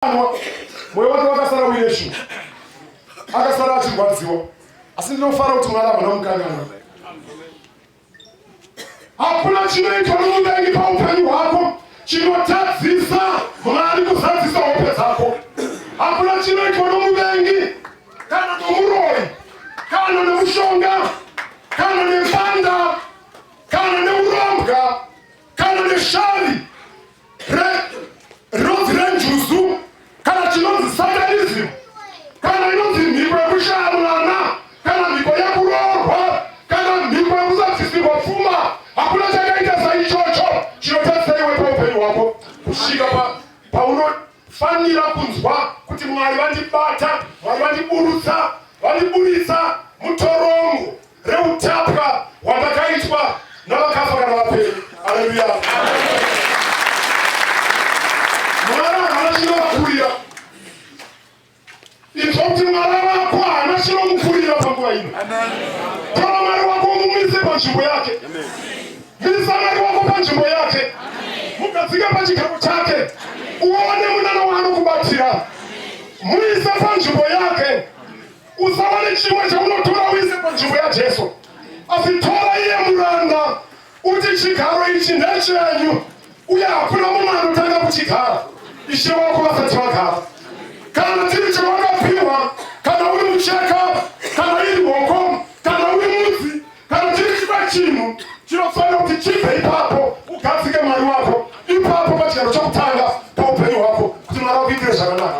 Anwa, moyo wake wakasara uine shuwa, akasara achirwadziwa, asi ndinofara kuti Mwari havana mukanganwa. Hakuna chinoitwa nomuvengi paupenyu hwako chinotadzisa Mwari kuzadzisa hope dzako. Hakuna chinoitwa nomuvengi kana nomuroyi kana nomushonga kana nembanda kana neurombwa kana neshavi rinonzi renjuzu kana chinonzi satanism kana inonzi mhiko yekushaya mwana kana mhiko yekuroorwa kana mhiko yekusabvisirwa pfuma hakuna chakaita saichocho chinotadzisa iwe paupenyu hwako kusvika paunofanira kunzwa kuti Mwari vandibata, Mwari vandiburutsa, vandiburitsa mutorongo reutapwa hwandakaitwa navakafa kana vapenyu. Aleluya! Mwari haana chinovakurira. Inzwa kuti Mwari wako haana chinomukurira panguva ino. Tora Mwari wako umumise panzvimbo yake. Misa Mwari wako panzvimbo yake, mugadzike pachigaro chake, uone munana waanokubatira. Muise panzvimbo yake. Usava nechimwe chaunotora uise panzvimbo yaJesu, asi tora iye muranda uti chigaro ichi ndechenyu, uye hakuna mumwe anotanga kuchigara ishe wako vasati vagara. Kana chiri chawakapiwa, kana uri mucheka, kana iri hoko, kana uri mudzi, kana chiri chimwe chinhu chinofanira kuti chibve ipapo, ugadzike Mwari wako ipapo pachigaro chokutanga paupenyu hwako, kuti Mwari akuitire zvakanaka.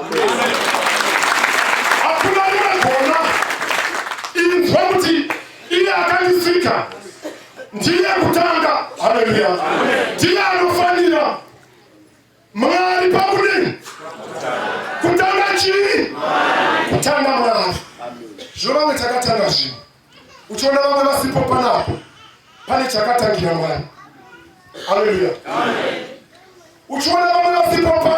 Hakuna rimwe gona. Inzwa kuti iye akandisika ndiye kutanga. Haleluya! Ndiye anofanira Mwari pakudini kutanga chii? Kutanga Mwari. Zvino vamwe takatanga zvinhu uchiona vamwe vasipo panapo, pane chakatangira Mwari. Haleluya! Uchiona vamwe vasipo pano.